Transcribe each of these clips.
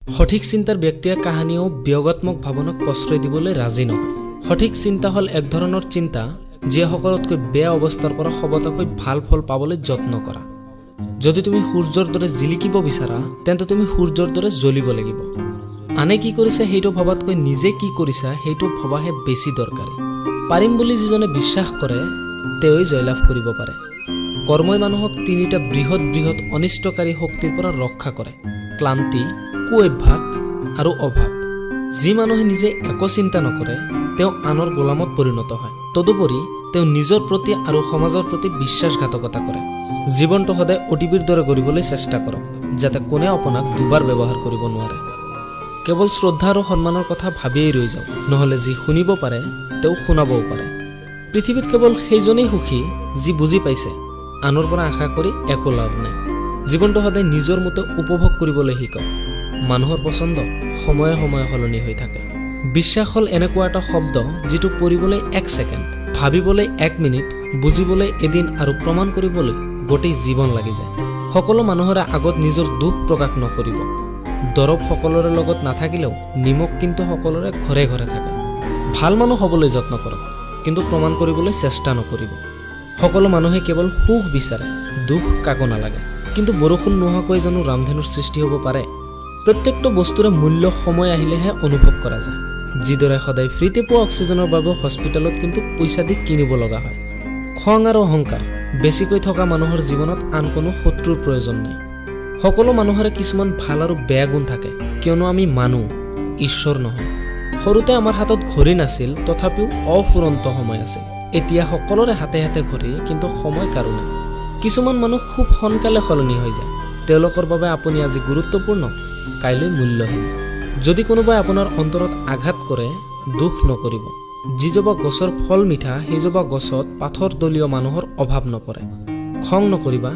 সঠিক চিন্তাৰ ব্যক্তিয়ে কাহানিও বিয়োগাত্মক ভাৱনাক প্ৰশ্ৰয় দিবলৈ ৰাজি নহয়। সঠিক চিন্তা হ'ল এক ধৰণৰ চিন্তা, যিয়ে সকলোতকৈ বেয়া অৱস্থাৰ পৰা সবতকৈ ভাল ফল পাবলৈ যত্ন কৰা। যদি তুমি সূৰ্যৰ দৰে জিলিকিব বিচাৰা, তেন্তে তুমি সূৰ্যৰ দৰে জ্বলিব লাগিব। আনে কি কৰিছে সেইটো ভবাতকৈ নিজে কি কৰিছা সেইটো ভবাহে বেছি দৰকাৰী। পাৰিম বুলি যিজনে বিশ্বাস কৰে, তেওঁই জয়লাভ কৰিব পাৰে। কৰ্মই মানুহক তিনিটা বৃহৎ বৃহৎ অনিষ্টকাৰী শক্তিৰ পৰা ৰক্ষা কৰে: ক্লান্তি, কু অভ্যাস আৰু অভাৱ। যি মানুহে নিজে একো চিন্তা নকৰে, তেওঁ আনৰ গোলামত পৰিণত হয়। তদুপৰি তেওঁ নিজৰ প্ৰতি আৰু সমাজৰ প্ৰতি বিশ্বাসঘাতকতা কৰে। জীৱনটো সদায় অ'টিপিৰ দৰে কৰিবলৈ চেষ্টা কৰক, যাতে কোনেও আপোনাক দুবাৰ ব্যৱহাৰ কৰিব নোৱাৰে। কেৱল শ্ৰদ্ধা আৰু সন্মানৰ কথা ভাবিয়েই ৰৈ যাওক, নহ'লে যি শুনিব পাৰে তেওঁ শুনাবও পাৰে। পৃথিৱীত কেৱল সেইজনেই সুখী যি বুজি পাইছে আনৰ পৰা আশা কৰি একো লাভ নাই। জীৱনটো সদায় নিজৰ মতে উপভোগ কৰিবলৈ শিকক। মানুহৰ পচন্দ সময়ে সময়ে সলনি হৈ থাকে। বিশ্বাস হ'ল এনেকুৱা এটা শব্দ, যিটো পঢ়িবলৈ এক ছেকেণ্ড, ভাবিবলৈ এক মিনিট, বুজিবলৈ এদিন আৰু প্ৰমাণ কৰিবলৈ গোটেই জীৱন লাগি যায়। সকলো মানুহৰে আগত নিজৰ দুখ প্ৰকাশ নকৰিব। দৰৱ সকলোৰে লগত নাথাকিলেও নিমখ কিন্তু সকলোৰে ঘৰে ঘৰে থাকে। ভাল মানুহ হ'বলৈ যত্ন কৰক, কিন্তু প্ৰমাণ কৰিবলৈ চেষ্টা নকৰিব। সকলো মানুহে কেৱল সুখ বিচাৰে, দুখ কাকো নালাগে। কিন্তু বৰষুণ নোহোৱাকৈ জানো ৰামধেনুৰ সৃষ্টি হ'ব পাৰে? প্ৰত্যেকটো বস্তুৰে মূল্য সময় আহিলেহে অনুভৱ কৰা যায়। যিদৰে সদায় ফ্ৰীতে পোৱা অক্সিজেনৰ বাবে হস্পিটেলত কিন্তু পইচা দি কিনিব লগা হয়। খং আৰু অহংকাৰ বেছিকৈ থকা মানুহৰ জীৱনত আন কোনো শত্ৰুৰ প্ৰয়োজন নাই। সকলো মানুহৰে কিছুমান ভাল আৰু বেয়া গুণ থাকে, কিয়নো আমি মানুহ, ঈশ্বৰ নহয়। সৰুতে আমাৰ হাতত ঘড়ী নাছিল, তথাপিও অফুৰন্ত সময় আছিল। এতিয়া সকলোৰে হাতে হাতে ঘড়ী, কিন্তু সময় কাৰো নাই। কিছুমান মানুহ খুব সোনকালে সলনি হৈ যায়। তেওঁলোকৰ বাবে আপুনি আজি গুৰুত্বপূৰ্ণ, কাইলৈ মূল্যহীন। যদি কোনোবাই আপোনাৰ অন্তৰত আঘাত কৰে, দুখ নকৰিব। যিজোপা গছৰ ফল মিঠা, সেইজোপা গছত পাথৰ দলীয় মানুহৰ অভাৱ নপৰে। খং নকৰিবা,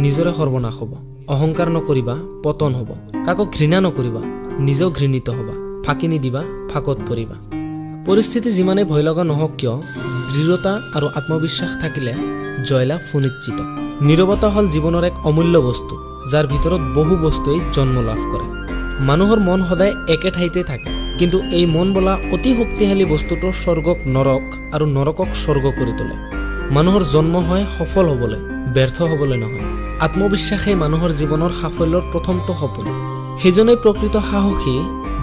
নিজৰে সৰ্বনাশ হ'ব। অহংকাৰ নকৰিবা, পতন হ'ব। কাকো ঘৃণা নকৰিবা, নিজেও ঘৃণিত হ'বা। ফাঁকি নিদিবা, ফাঁকত পৰিবা। পৰিস্থিতি যিমানেই ভয় লগা নহওক কিয়, দৃঢ়তা আৰু আত্মবিশ্বাস থাকিলে জয়লাভ সুনিশ্চিত। নীৰৱতা হ'ল জীৱনৰ এক অমূল্য বস্তু, যাৰ ভিতৰত বহু বস্তুৱেই জন্ম লাভ কৰে। মানুহৰ মন সদায় একে ঠাইতে থাকে, কিন্তু এই মন বোলা অতি শক্তিশালী বস্তুটো স্বৰ্গক নৰক আৰু নৰকক স্বৰ্গ কৰি তোলে। মানুহৰ জন্ম হয় সফল হ'বলৈ, ব্যৰ্থ হ'বলৈ নহয়। আত্মবিশ্বাসেই মানুহৰ জীৱনৰ সাফল্যৰ প্ৰথমটো সপোন। সেইজনেই প্ৰকৃত সাহসী,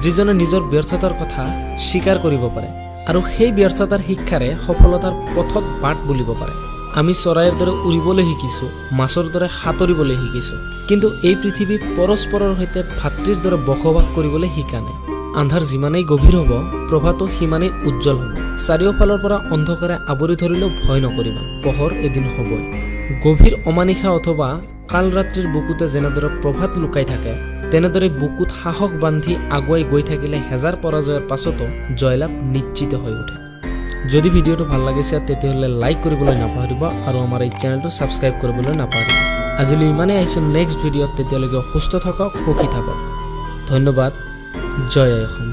যিজনে নিজৰ ব্যৰ্থতাৰ কথা স্বীকাৰ কৰিব পাৰে আৰু সেই ব্যৰ্থতাৰ শিক্ষাৰে সফলতাৰ পথত বাট বুলিব পাৰে। আমি চৰাইৰ দৰে উৰিবলৈ শিকিছোঁ, মাছৰ দৰে সাঁতুৰিবলৈ শিকিছোঁ, কিন্তু এই পৃথিৱীত পৰস্পৰৰ সৈতে ভাতৃৰ দৰে বসবাস কৰিবলৈ শিকা নাই। আন্ধাৰ যিমানেই গভীৰ হ'ব, প্ৰভাতো সিমানেই উজ্জ্বল হ'ব। চাৰিওফালৰ পৰা অন্ধকাৰে আৱৰি ধৰিলেও ভয় নকৰিবা, পোহৰ এদিন হ'বই। গভীৰ অমানিশা অথবা কাল ৰাত্ৰিৰ বুকুতে যেনেদৰে প্ৰভাত লুকাই থাকে, তেনেদৰে বুকুত সাহস বান্ধি আগুৱাই গৈ থাকিলে হেজাৰ পৰাজয়ৰ পাছতো জয়লাভ নিশ্চিত হৈ উঠে। যদি ভিডিঅ'টো ভাল লাগিছে, তেতিয়াহ'লে লাইক কৰিবলৈ নাপাহৰিব আৰু আমাৰ এই চেনেলটো ছাবস্ক্ৰাইব কৰিবলৈ নাপাহৰিব। আজিলৈ ইমানেই। আহিছোঁ নেক্সট ভিডিঅ'ত। তেতিয়ালৈকে সুস্থ থাকক, সুখী থাকক। ধন্যবাদ। জয় অসম।